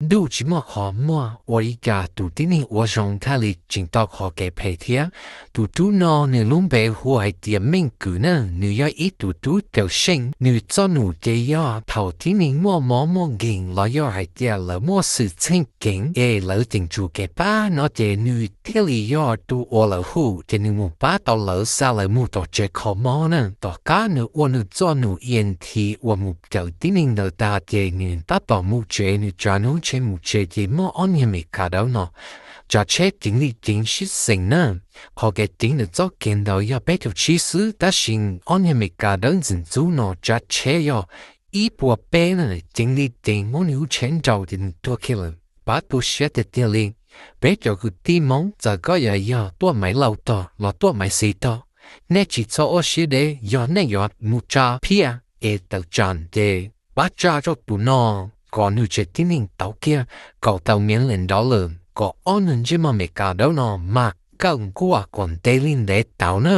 ntuj tsis muaj qhov muag, ua li cas tus tib neeg ua zoo thiaj li tseem tau qhov kev phem thiab. Tus tub no nws lub npe hu hais tias Meej Kwm na, nws yog ib tug tub cawm seej. Nws txoj num ces yog thaum tib neeg muaj mob muaj nkeeg los yog hais tias lawv muaj xwm txheej keev es lawv tseem tsum kev pab no ces nws thiaj li yog tus uas lawv hu ces nws mus pab tau lawv xa lawv mus tom tsev kho mob na. Tom qab nws ua nws txoj num E M T uas mus cawm tib neeg ntawd tas ces nws tab tom mus tsev, nws tsa nws tsheb mus tsev ces muaj ob niag Meskas dawb no tsav tsheb ceev li ceev sib xeem na. Qhov kev ceev nws txoj kev ntawd yog peb caug tsib xwb, tab sis ob niag Meskas dawb ntxim ntxub no tsav tsheb yog ib puas peb na, ceev li ceev muab nws lub tsheb nrau ces nws tuag kiag lawm. Pab tu siab tiag tiag li. Peb cov kwv tij Hmoob, txawm koj yuav yog tuaj Maiv Laus tog los tuaj Maiv Xis tog, nej tsis txhob ua siab deb. Yog nej yuav mus tsa phiaj es tawm tsam ces pab tsa rau tus no kom nws tsev tib neeg tau kiag kaum tau million dollar kom ob nws ntsej muag Meskas dawb no mas kawg nkuaj kom ntev li ntev tau na.